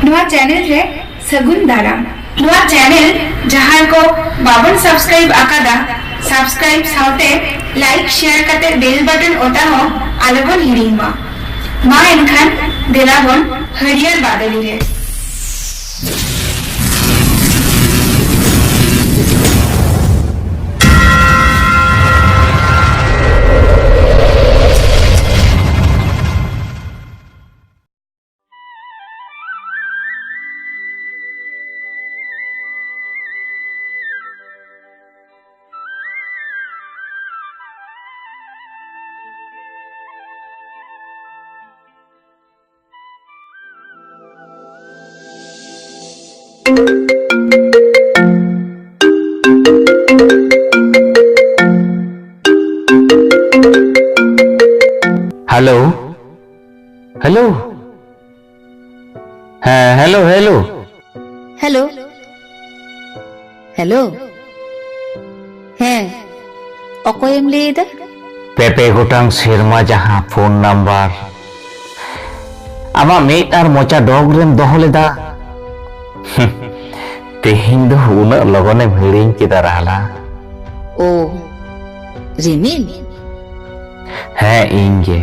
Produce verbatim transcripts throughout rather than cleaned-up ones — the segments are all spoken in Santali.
ᱱᱚᱣᱟ ᱪᱮᱱᱮᱞ ᱨᱮ ᱥᱟᱹᱜᱩᱱ ᱫᱟᱨᱟᱢ᱾ ᱱᱚᱣᱟ ᱪᱮᱱᱮᱞ ᱡᱟᱦᱟᱸᱭ ᱠᱚ ᱵᱟᱵᱚᱱ ᱥᱟᱵᱥᱠᱨᱟᱭᱤᱵ ᱟᱠᱟᱫᱟ, ᱥᱟᱵᱥᱠᱨᱟᱭᱤᱵ ᱥᱟᱶᱛᱮ ᱞᱟᱭᱤᱠ, ᱥᱮᱭᱟᱨ ᱠᱟᱛᱮ ᱵᱮᱞ ᱵᱟᱴᱚᱱ ᱚᱛᱟ ᱦᱚᱸ ᱟᱞᱚᱵᱚᱱ ᱦᱤᱲᱤᱧ ᱢᱟ᱾ ᱢᱟ ᱮᱱᱠᱷᱟᱱ ᱫᱮᱞᱟ ᱵᱚᱱ ᱦᱟᱹᱨᱭᱟᱹᱲ ᱵᱟᱫᱚᱞᱤ ᱨᱮ᱾ ᱦᱮᱞᱳ᱾ ᱦᱮᱞᱳ᱾ ᱦᱮᱸ, ᱦᱮᱞᱳ, ᱦᱮᱞᱳ᱾ ᱦᱮᱞᱳ᱾ ᱦᱮᱞᱳ᱾ ᱦᱮᱸ, ᱚᱠᱚᱭᱮᱢ ᱞᱟᱹᱭ ᱮᱫᱟ? ᱯᱮ ᱯᱮ ᱜᱚᱴᱟᱝ ᱥᱮᱨᱢᱟ ᱡᱟᱦᱟᱸ ᱯᱷᱳᱱ ᱱᱟᱢᱵᱟᱨ ᱟᱢᱟᱜ ᱢᱮᱫ ᱟᱨ ᱢᱚᱪᱟ ᱰᱚᱜᱽ ᱨᱮᱢ ᱫᱚᱦᱚ ᱞᱮᱫᱟ, ᱛᱮᱦᱮᱧ ᱫᱚ ᱩᱱᱟᱹᱜ ᱞᱚᱜᱚᱱᱮᱢ ᱦᱤᱲᱤᱧ ᱠᱮᱫᱟ ᱨᱟᱦᱞᱟ᱾ ᱳ, ᱨᱤᱢᱤᱞ? ᱦᱮᱸ, ᱤᱧ ᱜᱮ᱾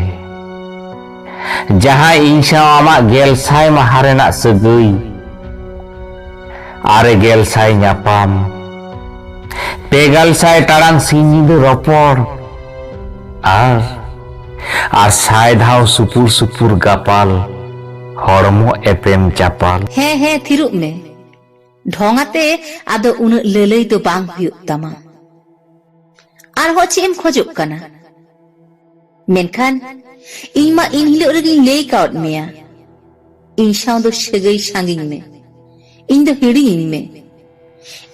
ᱡᱟᱦᱟᱸᱭ ᱤᱧ ᱥᱟᱶ ᱟᱢᱟᱜ ᱜᱮᱞ ᱥᱟᱭ ᱢᱟᱦᱟ ᱨᱮᱱᱟᱜ ᱥᱟᱹᱜᱟᱹᱭ, ᱟᱨᱮ ᱜᱮᱞ ᱥᱟᱭ ᱧᱟᱯᱟᱢ, ᱯᱮ ᱜᱮᱞ ᱥᱟᱭ ᱴᱟᱲᱟᱝ ᱥᱤᱧ ᱧᱤᱫᱟᱹ ᱨᱚᱯᱚᱲ, ᱟᱨ, ᱟᱨ ᱥᱟᱭ ᱫᱷᱟᱣ ᱥᱩᱯᱩᱨ ᱥᱩᱯᱩᱨ ᱜᱟᱯᱟᱞ, ᱦᱚᱲᱢᱚ ᱮᱯᱮᱢ ᱪᱟᱯᱟᱞ᱾ ᱦᱮᱸ, ᱦᱮᱸ, ᱛᱷᱤᱨᱚᱜ ᱢᱮ᱾ ᱰᱷᱚᱝ ᱟᱛᱮ ᱟᱫᱚ ᱩᱱᱟᱹᱜ ᱞᱟᱹᱞᱟᱹᱭ ᱫᱚ ᱵᱟᱝ ᱦᱩᱭᱩᱜ ᱛᱟᱢᱟ᱾ ᱟᱨᱦᱚᱸ ᱪᱮᱫ ᱮᱢ ᱠᱷᱚᱡᱚᱜ ᱠᱟᱱᱟ? ᱢᱮᱱᱠᱷᱟᱱ ᱤᱧ ᱢᱟ ᱤᱱ ᱦᱤᱞᱳᱜ ᱨᱮᱜᱮᱧ ᱞᱟᱹᱭ ᱠᱟᱣᱟᱫ ᱢᱮᱭᱟ, ᱤᱧ ᱥᱟᱶ ᱫᱚ ᱥᱟᱹᱜᱟᱹᱭ ᱥᱟᱺᱜᱤᱧ ᱢᱮ, ᱤᱧ ᱫᱚ ᱦᱤᱲᱤᱧᱤᱧ ᱢᱮ᱾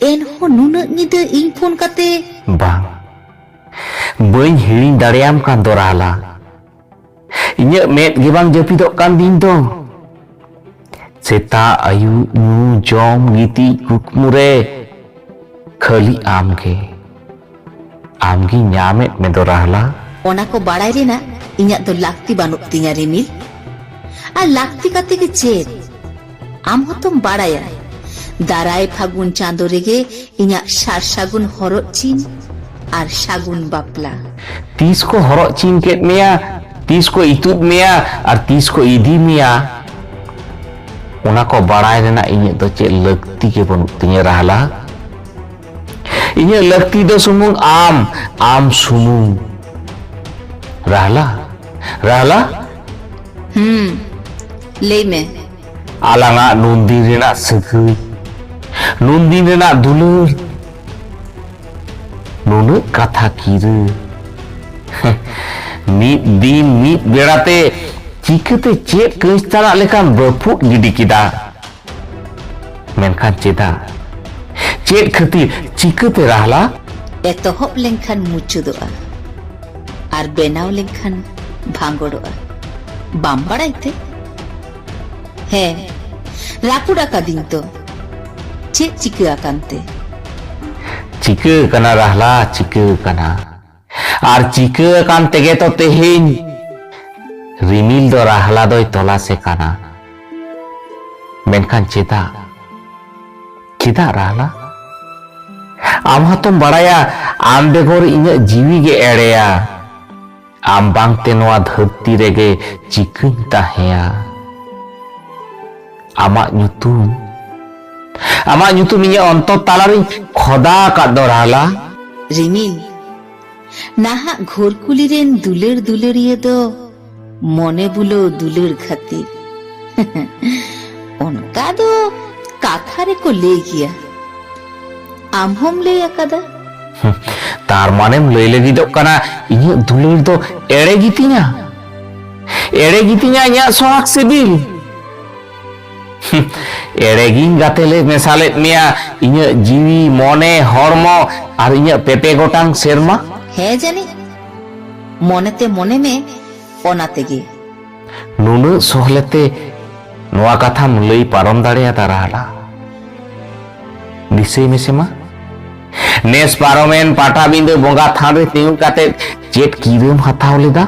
ᱮᱱᱦᱚᱸ ᱱᱩᱱᱟᱹᱜ ᱧᱤᱫᱟᱹ ᱤᱧ ᱯᱷᱳᱱ ᱠᱟᱛᱮ? ᱵᱟᱝ, ᱵᱟᱹᱧ ᱦᱤᱲᱤᱧ ᱫᱟᱲᱮᱭᱟᱢ ᱠᱟᱱ ᱫᱚ ᱨᱟᱦᱞᱟ᱾ ᱤᱧᱟᱹᱜ ᱢᱮᱫ ᱜᱮ ᱵᱟᱝ ᱡᱟᱹᱯᱤᱫᱚᱜ ᱠᱟᱱ ᱫᱤᱱ ᱫᱚ᱾ ᱥᱮᱛᱟᱜ ᱟᱹᱭᱩᱵ ᱧᱩ ᱡᱚᱢ ᱜᱤᱛᱤᱡ ᱠᱩᱠᱢᱩ ᱨᱮ ᱠᱷᱟᱹᱞᱤ ᱟᱢ ᱜᱮ, ᱟᱢ ᱜᱮ ᱧᱟᱢᱮᱫ ᱢᱮ ᱫᱚ ᱨᱟᱦᱞᱟ᱾ ᱚᱱᱟ ᱠᱚ ᱵᱟᱲᱟᱭ ᱨᱮᱱᱟᱜ ᱤᱧᱟᱹᱜ ᱫᱚ ᱞᱟᱹᱠᱛᱤ ᱵᱟᱹᱱᱩᱜ ᱛᱤᱧᱟ ᱨᱤᱢᱤᱞ᱾ ᱟᱨ ᱞᱟᱹᱠᱛᱤ ᱠᱟᱛᱮ ᱜᱮ ᱪᱮᱫ? ᱟᱢ ᱦᱚᱸᱛᱚᱢ ᱵᱟᱲᱟᱭᱟ, ᱫᱟᱨᱟᱭ ᱯᱷᱟᱹᱜᱩᱱ ᱪᱟᱸᱫᱚ ᱨᱮᱜᱮ ᱤᱧᱟᱜ ᱥᱟᱨ ᱥᱟᱹᱜᱩᱱ ᱦᱚᱨᱚᱜ ᱪᱤᱱ ᱟᱨ ᱥᱟᱹᱜᱩᱱ ᱵᱟᱯᱞᱟ᱾ ᱛᱤᱥ ᱠᱚ ᱦᱚᱨᱚᱜ ᱪᱤᱱ ᱠᱮᱫ ᱢᱮᱭᱟ, ᱛᱤᱥ ᱠᱚ ᱤᱛᱩᱫ ᱢᱮᱭᱟ ᱟᱨ ᱛᱤᱥ ᱠᱚ ᱤᱫᱤ ᱢᱮᱭᱟ, ᱚᱱᱟ ᱠᱚ ᱵᱟᱲᱟᱭ ᱨᱮᱱᱟᱜ ᱤᱧᱟᱹᱜ ᱫᱚ ᱪᱮᱫ ᱞᱟᱹᱠᱛᱤ ᱜᱮ ᱵᱟᱹᱱᱩᱜ ᱛᱤᱧᱟᱹ ᱨᱟᱦᱞᱟ᱾ ᱤᱧᱟᱹᱜ ᱞᱟᱹᱠᱛᱤ ᱫᱚ ᱥᱩᱢᱩᱝ ᱟᱢ, ᱟᱢ ᱥᱩᱢᱩᱝ᱾ ᱨᱟᱦᱞᱟ, ᱨᱟᱦᱞᱟ᱾ ᱦᱩᱸ, ᱞᱟᱹᱭ ᱢᱮ᱾ ᱟᱞᱟᱝᱟᱜ ᱱᱩᱱᱫᱤᱱ ᱨᱮᱱᱟᱜ ᱥᱟᱹᱜᱟᱹᱭ, ᱱᱩᱱᱫᱤᱱ ᱨᱮᱱᱟᱜ ᱫᱩᱞᱟᱹᱲ, ᱱᱩᱱᱟᱹᱜ ᱠᱟᱛᱷᱟ ᱠᱤᱨᱟᱹ᱾ ᱢᱤᱫ ᱫᱤᱱ ᱢᱤᱫ ᱵᱮᱲᱟᱛᱮ ᱪᱤᱠᱟᱹᱛᱮ ᱪᱮᱫ ᱠᱟᱹᱪ ᱛᱟᱱᱟᱜ ᱞᱮᱠᱟᱢ ᱨᱟᱹᱯᱩᱫ ᱜᱤᱰᱤ ᱠᱮᱫᱟ? ᱢᱮᱱᱠᱷᱟᱱ ᱪᱮᱫᱟᱜ? ᱪᱮᱫ ᱠᱷᱟᱹᱛᱤᱨ? ᱪᱤᱠᱟᱹᱛᱮ ᱨᱟᱦᱞᱟ? ᱮᱛᱚᱦᱚᱵ ᱞᱮᱱᱠᱷᱟᱱ ᱢᱩᱪᱟᱹᱫᱚᱜᱼᱟ, ᱟᱨ ᱵᱮᱱᱟᱣ ᱞᱮᱱᱠᱷᱟᱱ ᱵᱷᱟᱸᱜᱚᱲᱚᱜᱼᱟ᱾ ᱵᱟᱢ ᱵᱟᱲᱟᱭ ᱛᱮ? ᱦᱮᱸ, ᱨᱟᱹᱯᱩᱫ ᱟᱠᱟᱫᱤᱧ ᱛᱚ᱾ ᱪᱮᱫ ᱪᱤᱠᱟᱹ ᱟᱠᱟᱱ ᱛᱮ? ᱪᱤᱠᱟᱹ ᱟᱠᱟᱱᱟ ᱨᱟᱦᱞᱟ, ᱪᱤᱠᱟᱹ ᱟᱠᱟᱱᱟ? ᱟᱨ ᱪᱤᱠᱟᱹ ᱟᱠᱟᱱ ᱛᱮᱜᱮ ᱛᱚ ᱛᱮᱦᱮᱧ ᱨᱤᱢᱤᱞ ᱫᱚ ᱨᱟᱦᱞᱟ ᱫᱚᱭ ᱛᱚᱞᱟᱥᱮ ᱠᱟᱱᱟ᱾ ᱢᱮᱱᱠᱷᱟᱱ ᱪᱮᱫᱟᱜ? ᱪᱮᱫᱟᱜ ᱨᱟᱦᱞᱟ? ᱟᱢ ᱦᱚᱸᱛᱚᱢ ᱵᱟᱲᱟᱭᱟ, ᱟᱢ ᱵᱮᱜᱚᱨ ᱤᱧᱟᱹᱜ ᱡᱤᱣᱤ ᱜᱮ ᱮᱲᱮᱭᱟ᱾ ᱟᱢ ᱵᱟᱝᱛᱮ ᱱᱚᱣᱟ ᱫᱷᱟᱹᱨᱛᱤ ᱨᱮᱜᱮ ᱪᱤᱠᱟᱹᱧ ᱛᱟᱦᱮᱸᱭᱟ? ᱟᱢᱟᱜ ᱧᱩᱛᱩᱢ, ᱟᱢᱟᱜ ᱧᱩᱛᱩᱢ ᱤᱧᱟᱹᱜ ᱚᱱᱛᱚᱨ ᱛᱟᱞᱟᱨᱤᱧ ᱠᱷᱚᱫᱟ ᱟᱠᱟᱫ ᱫᱚ ᱨᱟᱦᱞᱟ᱾ ᱨᱤᱢᱤᱞ, ᱱᱟᱦᱟᱜ ᱜᱷᱳᱨᱠᱩᱞᱤ ᱨᱮᱱ ᱫᱩᱞᱟᱹᱲ ᱫᱩᱞᱟᱹᱲᱤᱭᱟᱹ ᱫᱚ ᱢᱚᱱᱮ ᱵᱩᱞᱟᱹᱣ ᱫᱩᱞᱟᱹᱲ ᱠᱷᱟᱹᱛᱤᱨ᱾ ᱚᱱᱠᱟ ᱫᱚ ᱠᱟᱛᱷᱟ ᱨᱮᱠᱚ ᱞᱟᱹᱭ ᱜᱮᱭᱟ, ᱟᱢ ᱦᱚᱸᱢ ᱞᱟᱹᱭ ᱟᱠᱟᱫᱟ᱾ ᱛᱟᱨ ᱢᱟᱱᱮᱢ ᱞᱟᱹᱭ ᱞᱟᱹᱜᱤᱫᱚᱜ ᱠᱟᱱᱟ ᱤᱧᱟᱹᱜ ᱫᱩᱞᱟᱹᱲ ᱫᱚ ᱮᱲᱮ ᱜᱮᱛᱤᱧᱟ? ᱮᱲᱮ ᱜᱮᱛᱤᱧᱟ ᱤᱧᱟᱹᱜ ᱥᱚᱦᱟᱜᱽ ᱥᱤᱵᱤᱞ? ᱮᱲᱮ ᱜᱤᱧ ᱜᱟᱛᱮ ᱞᱮ ᱢᱮᱥᱟ ᱞᱮᱫ ᱢᱮᱭᱟ, ᱤᱧᱟᱹᱜ ᱡᱤᱣᱤ, ᱢᱚᱱᱮ, ᱦᱚᱲᱢᱚ ᱟᱨ ᱤᱧᱟᱹᱜ ᱯᱮ ᱯᱮ ᱜᱚᱴᱟᱝ ᱥᱮᱨᱢᱟ᱾ ᱦᱮᱸ ᱡᱟᱹᱱᱤᱡ, ᱢᱚᱱᱮᱛᱮ ᱢᱚᱱᱮ ᱢᱮ, ᱚᱱᱟ ᱛᱮᱜᱮ᱾ ᱱᱩᱱᱟᱹᱜ ᱥᱚᱦᱞᱮᱛᱮ ᱱᱚᱣᱟ ᱠᱟᱛᱷᱟᱢ ᱞᱟᱹᱭ ᱯᱟᱨᱚᱢ ᱫᱟᱲᱮᱭᱟᱫᱟ ᱨᱟᱦᱞᱟ? ᱫᱤᱥᱟᱹᱭ ᱢᱮᱥᱮ ᱢᱟ, ᱱᱮᱥ ᱯᱟᱨᱚᱢᱮᱱ ᱯᱟᱴᱟᱵᱤᱸᱫᱟᱹ ᱵᱚᱸᱜᱟ ᱛᱷᱟᱱ ᱨᱮ ᱛᱤᱸᱜᱩ ᱠᱟᱛᱮ ᱪᱮᱫ ᱠᱤᱨᱟᱹᱢ ᱦᱟᱛᱟᱣ ᱞᱮᱫᱟ?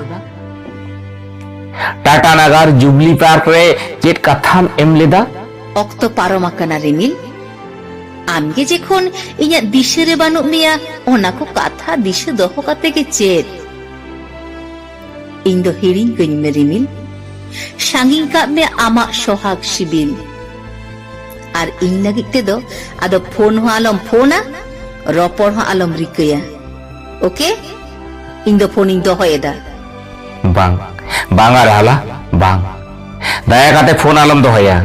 ᱴᱟᱴᱟ ᱱᱟᱜᱟᱨ ᱡᱩᱵᱽᱞᱤ ᱯᱟᱨᱠ ᱨᱮ ᱪᱮᱫ ᱠᱟᱛᱷᱟᱢ ᱮᱢ ᱞᱮᱫᱟ? ᱚᱠᱛᱚ ᱯᱟᱨᱚᱢ ᱟᱠᱟᱱᱟ ᱨᱤᱢᱤᱞ᱾ ᱟᱢᱜᱮ ᱡᱮᱠᱷᱚᱱ ᱤᱧᱟᱜ ᱫᱤᱥᱟᱹ ᱨᱮ ᱵᱟᱹᱱᱩᱜ ᱢᱮᱭᱟ, ᱚᱱᱟ ᱠᱚ ᱠᱟᱛᱷᱟ ᱫᱤᱥᱟᱹ ᱫᱚᱦᱚ ᱠᱟᱛᱮ ᱜᱮ ᱪᱮᱫ? ᱤᱧ ᱫᱚ ᱦᱤᱲᱤᱧ ᱠᱟᱹᱧ ᱢᱮ ᱨᱤᱢᱤᱞ, ᱥᱟᱺᱜᱤᱧ ᱠᱟᱜ ᱢᱮ ᱟᱢᱟᱜ ᱥᱚᱦᱟᱜᱽ ᱥᱤᱵᱤᱞ᱾ ᱟᱨ ᱤᱧ ᱞᱟᱹᱜᱤᱫ ᱛᱮᱫᱚ ᱟᱫᱚ ᱯᱷᱳᱱ ᱦᱚᱸ ᱟᱞᱚᱢ ᱯᱷᱳᱱᱟ, ᱨᱚᱯᱚᱲ ᱦᱚᱸ ᱟᱞᱚᱢ ᱨᱤᱠᱟᱹᱭᱟ᱾ ᱳᱠᱮ? ᱤᱧ ᱫᱚ ᱯᱷᱳᱱᱤᱧ ᱫᱚᱦᱚᱭᱮᱫᱟ᱾ ᱵᱟᱝ, ᱵᱟᱝᱟ ᱨᱟᱦᱞᱟ, ᱵᱟᱝ᱾ ᱫᱟᱭᱟ ᱠᱟᱛᱮ ᱯᱷᱳᱱ ᱟᱞᱚᱢ ᱫᱚᱦᱚᱭᱟ᱾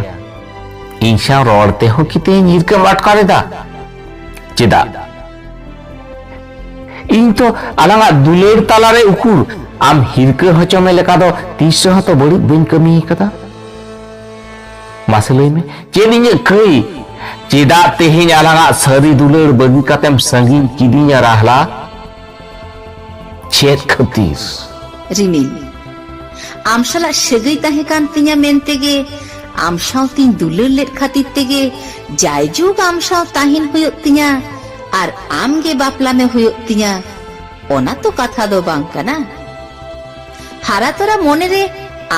ᱤᱧ ᱥᱟᱶ ᱨᱚᱲ ᱛᱮᱦᱚᱸ ᱠᱤ ᱛᱮᱦᱮᱧ ᱦᱤᱨᱠᱟᱹᱢ ᱟᱴᱠᱟᱨ ᱮᱫᱟ? ᱪᱮᱫᱟᱜ? ᱤᱧ ᱛᱚ ᱟᱞᱟᱝᱟᱜ ᱫᱩᱞᱟᱹᱲ ᱛᱟᱞᱟᱨᱮ ᱩᱠᱩᱨ ᱟᱢ ᱦᱤᱨᱠᱟᱹ ᱦᱚᱪᱚ ᱢᱮ ᱞᱮᱠᱟ ᱫᱚ ᱛᱤᱥ ᱨᱮᱦᱚᱸ ᱛᱚ ᱵᱟᱹᱲᱤᱡ ᱵᱟᱹᱧ ᱠᱟᱹᱢᱤ ᱟᱠᱟᱫᱟ᱾ ᱢᱟᱥᱮ ᱞᱟᱹᱭ ᱢᱮ, ᱪᱮᱫ ᱤᱧᱟᱹᱜ ᱠᱟᱹᱭ? ᱪᱮᱫᱟᱜ ᱛᱮᱦᱮᱧ ᱟᱞᱟᱝᱟᱜ ᱥᱟᱹᱨᱤ ᱫᱩᱞᱟᱹᱲ ᱵᱟᱹᱜᱤ ᱠᱟᱛᱮᱢ ᱥᱟᱺᱜᱤᱧ ᱠᱤᱫᱤᱧᱟ ᱨᱟᱦᱞᱟ? ᱪᱮᱫ ᱠᱷᱟᱹᱛᱤᱨ? ᱨᱤᱢᱤᱞ, ᱟᱢ ᱥᱟᱞᱟᱜ ᱥᱟᱹᱜᱟᱹᱭ ᱛᱟᱦᱮᱸ ᱠᱟᱱ ᱛᱤᱧᱟ ᱢᱮᱱᱛᱮ ᱜᱮ ᱟᱢ ᱥᱟᱶᱛᱤᱧ ᱫᱩᱞᱟᱹᱲ ᱞᱮᱫ ᱠᱷᱟᱹᱛᱤᱨ ᱛᱮᱜᱮ ᱡᱟᱭᱡᱩᱜᱽ ᱟᱢ ᱥᱟᱶ ᱛᱟᱦᱮᱱ ᱦᱩᱭᱩᱜ ᱛᱤᱧᱟ ᱟᱨ ᱟᱢ ᱜᱮ ᱵᱟᱯᱞᱟ ᱢᱮ ᱦᱩᱭᱩᱜ ᱛᱤᱧᱟ, ᱚᱱᱟ ᱛᱚ ᱠᱟᱛᱷᱟ ᱫᱚ ᱵᱟᱝ ᱠᱟᱱᱟ᱾ ᱦᱟᱨᱟ ᱛᱚᱨᱟ ᱢᱚᱱᱮᱨᱮ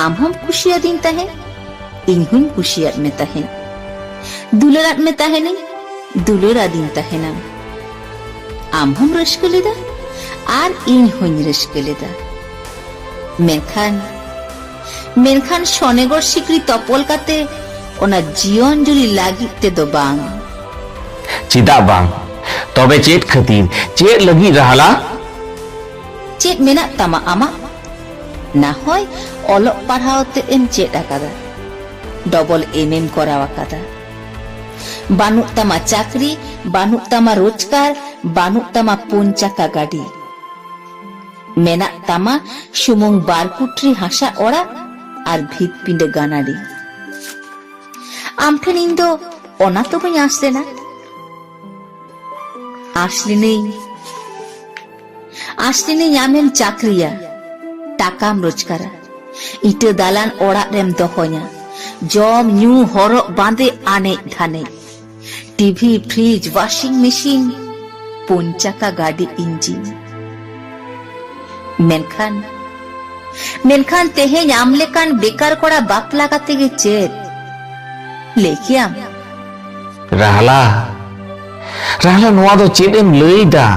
ᱟᱢ ᱦᱚᱸᱢ ᱠᱩᱥᱤᱭᱟᱫᱤᱧ ᱛᱟᱦᱮᱸᱫ, ᱤᱧ ᱦᱚᱸᱧ ᱠᱩᱥᱤᱭᱟᱫ ᱢᱮ ᱛᱟᱦᱮᱸᱫ, ᱫᱩᱞᱟᱹᱲᱟᱫ ᱢᱮ ᱛᱟᱦᱮᱱᱤᱧ, ᱫᱩᱞᱟᱹᱲ ᱟᱹᱫᱤᱧ ᱛᱟᱦᱮᱱᱟᱢ᱾ ᱟᱢ ᱦᱚᱸᱢ ᱨᱟᱹᱥᱠᱟᱹ ᱞᱮᱫᱟ ᱟᱨ ᱤᱧ ᱦᱚᱸᱧ ᱨᱟᱹᱥᱠᱟᱹ ᱞᱮᱫᱟ᱾ ᱢᱮᱱᱠᱷᱟᱱ, ᱢᱮᱱᱠᱷᱟᱱ ᱥᱚᱱᱮᱜᱚᱲ ᱥᱤᱠᱲᱤ ᱛᱚᱯᱚᱞ ᱠᱟᱛᱮ ᱚᱱᱟ ᱡᱤᱭᱚᱱ ᱡᱩᱨᱤ ᱞᱟᱹᱜᱤᱫ ᱛᱮᱫᱚ ᱵᱟᱝ᱾ ᱪᱮᱫᱟᱜ ᱵᱟᱝ? ᱛᱚᱵᱮ ᱪᱮᱫ ᱠᱷᱟᱹᱛᱤᱨ? ᱪᱮᱫ ᱞᱟᱹᱜᱤᱫ ᱨᱟᱦᱞᱟ? ᱪᱮᱫ ᱢᱮᱱᱟᱜ ᱛᱟᱢᱟ ᱟᱢᱟᱜ? ᱱᱟ ᱦᱚᱭ ᱚᱞᱚᱜ ᱯᱟᱲᱦᱟᱣ ᱛᱮᱫ ᱮᱢ ᱪᱮᱫ ᱟᱠᱟᱫᱟ, ᱰᱚᱵᱚᱞ ᱮᱢ ᱮᱢ ᱠᱚᱨᱟᱣ ᱟᱠᱟᱫᱟ᱾ ᱵᱟᱹᱱᱩᱜ ᱛᱟᱢᱟ ᱪᱟᱹᱠᱨᱤ, ᱵᱟᱹᱱᱩᱜ ᱛᱟᱢᱟ ᱨᱳᱡᱽᱜᱟᱨ, ᱵᱟᱹᱱᱩᱜ ᱛᱟᱢᱟ ᱯᱩᱱ ᱪᱟᱠᱟ ᱜᱟᱹᱰᱤ᱾ ᱢᱮᱱᱟᱜ ᱛᱟᱢᱟ ᱥᱩᱢᱩᱝ ᱵᱟᱨ ᱠᱩᱴᱨᱤ ᱦᱟᱥᱟ ᱚᱲᱟᱜ ᱟᱨ ᱵᱷᱤᱛ ᱯᱤᱸᱰᱟᱹ ᱜᱟᱱᱟᱰᱤ᱾ ᱟᱢ ᱴᱷᱮᱱ ᱤᱧ ᱫᱚ ᱚᱱᱟ ᱛᱚ ᱵᱟᱹᱧ ᱟᱸᱥ ᱞᱮᱱᱟ᱾ ᱟᱸᱥ ᱞᱤᱱᱟᱹᱧ, ᱟᱸᱥ ᱞᱤᱱᱟᱹᱧ ᱟᱢᱮᱢ ᱪᱟᱹᱠᱨᱤᱭᱟ, ᱴᱟᱠᱟᱢ ᱨᱳᱡᱽᱜᱟᱨᱟ, ᱤᱴᱟᱹ ᱫᱟᱞᱟᱱ ᱚᱲᱟᱜ ᱨᱮᱢ ᱫᱚᱦᱚᱧᱟ, ᱡᱚᱢ ᱧᱩ ᱦᱚᱨᱚᱜ ᱵᱟᱸᱫᱮ ᱟᱱᱮᱡ ᱫᱷᱟᱱᱮᱡ, ᱴᱤᱵᱷᱤ, ᱯᱷᱨᱤᱡᱽ, ᱣᱟᱥᱤᱝ ᱢᱮᱥᱤᱱ, ᱯᱩᱱ ᱪᱟᱠᱟ ᱜᱟᱹᱰᱤ ᱤᱧᱡᱤᱱ᱾ ᱢᱮᱱᱠᱷᱟᱱ, ᱢᱮᱱᱠᱷᱟᱱ ᱛᱮᱦᱮᱧ ᱟᱢ ᱞᱮᱠᱟᱱ ᱵᱮᱠᱟᱨ ᱠᱚᱲᱟ ᱵᱟᱯᱞᱟ ᱠᱟᱛᱮ ᱜᱮ ᱪᱮᱫ? ᱞᱟᱹᱭ ᱠᱮᱭᱟᱢ? ᱨᱟᱦᱞᱟ, ᱨᱟᱦᱞᱟ, ᱱᱚᱣᱟ ᱫᱚ ᱪᱮᱫ ᱮᱢ ᱞᱟᱹᱭ ᱫᱟ?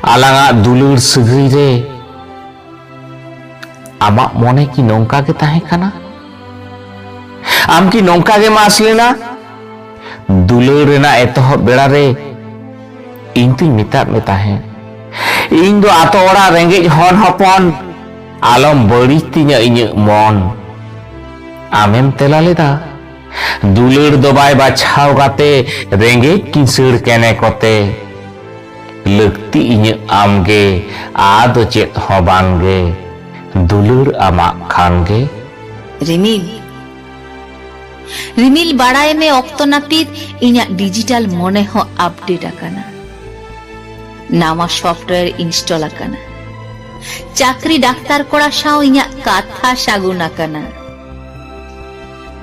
ᱟᱞᱟᱝᱟᱜ ᱫᱩᱞᱟᱹᱲ ᱥᱟᱹᱜᱟᱹᱭ ᱨᱮ ᱟᱢᱟᱜ ᱢᱚᱱᱮ ᱠᱤ ᱱᱚᱝᱠᱟ ᱜᱮ ᱛᱟᱦᱮᱸ ᱠᱟᱱᱟ? ᱟᱢ ᱠᱤ ᱱᱚᱝᱠᱟ ᱜᱮᱢ ᱟᱸᱥ ᱞᱮᱱᱟ? ᱫᱩᱞᱟᱹᱲ ᱨᱮᱱᱟᱜ ᱮᱛᱚᱦᱚᱵ ᱵᱮᱲᱟ ᱨᱮ ᱤᱧ ᱛᱩᱧ ᱢᱮᱛᱟᱫ ᱢᱮ ᱛᱟᱦᱮᱸᱫ, ᱤᱧ ᱫᱚ ᱟᱛᱳ ᱚᱲᱟᱜ ᱨᱮᱸᱜᱮᱡ ᱦᱚᱱ ᱦᱚᱯᱚᱱ, ᱟᱞᱚᱢ ᱵᱟᱹᱲᱤᱡ ᱛᱤᱧᱟᱹ ᱤᱧᱟᱹᱜ ᱢᱚᱱ᱾ ᱟᱢᱮᱢ ᱛᱮᱞᱟ ᱞᱮᱫᱟ, ᱫᱩᱞᱟᱹᱲ ᱫᱚ ᱵᱟᱭ ᱵᱟᱪᱷᱟᱣ ᱠᱟᱛᱮ ᱨᱮᱸᱜᱮᱡ ᱠᱤᱥᱟᱹᱲ ᱠᱮᱱᱮ ᱠᱚᱛᱮ᱾ ᱞᱟᱹᱠᱛᱤ ᱤᱧᱟᱹᱜ ᱟᱢᱜᱮ, ᱟᱫᱚ ᱪᱮᱫ ᱦᱚᱸ ᱵᱟᱝᱜᱮ, ᱫᱩᱞᱟᱹᱲ ᱟᱢᱟᱜ ᱠᱷᱟᱱ ᱜᱮ᱾ ᱨᱤᱢᱤᱞ, ᱨᱤᱢᱤᱞ, ᱵᱟᱲᱟᱭ ᱢᱮ, ᱚᱠᱛᱚ ᱱᱟᱹᱯᱤᱛ ᱤᱧᱟᱹᱜ ᱰᱤᱡᱤᱴᱟᱞ ᱢᱚᱱᱮ ᱦᱚᱸ ᱟᱯᱰᱮᱴ ᱟᱠᱟᱱᱟ᱾ ᱱᱟᱣᱟ ᱥᱚᱯᱷᱴᱣᱮᱨ ᱤᱱᱥᱴᱚᱞ ᱟᱠᱟᱱᱟ᱾ ᱪᱟᱹᱠᱨᱤ ᱰᱟᱠᱛᱟᱨ ᱠᱚᱲᱟ ᱥᱟᱶ ᱤᱧᱟᱹᱜ ᱠᱟᱛᱷᱟ ᱥᱟᱹᱜᱩᱱ ᱟᱠᱟᱱᱟ᱾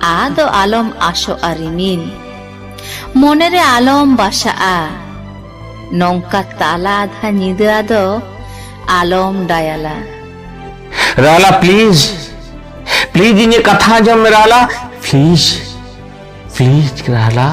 ᱟᱫᱚ ᱟᱞᱚᱢ ᱟᱥᱚᱜᱼᱟ ᱨᱤᱢᱤᱞ, ᱢᱚᱱᱮᱨᱮ ᱟᱞᱚᱢ ᱵᱟᱥᱟᱜᱼᱟ᱾ ᱱᱚᱝᱠᱟ ᱛᱟᱞᱟ ᱟᱫᱷᱟ ᱧᱤᱫᱟᱹ ᱟᱫᱚ ᱟᱞᱚᱢ ᱰᱟᱭᱟᱞᱟ᱾ ᱨᱟᱦᱞᱟ, ᱯᱞᱤᱡ, ᱯᱞᱤᱡ, ᱤᱧᱟᱹᱜ ᱠᱟᱛᱷᱟ ᱟᱸᱡᱚᱢ ᱢᱮ, ᱨᱟᱦᱞᱟ, ᱯᱞᱤᱡ, ᱯᱞᱤᱡ, ᱨᱟᱦᱞᱟ᱾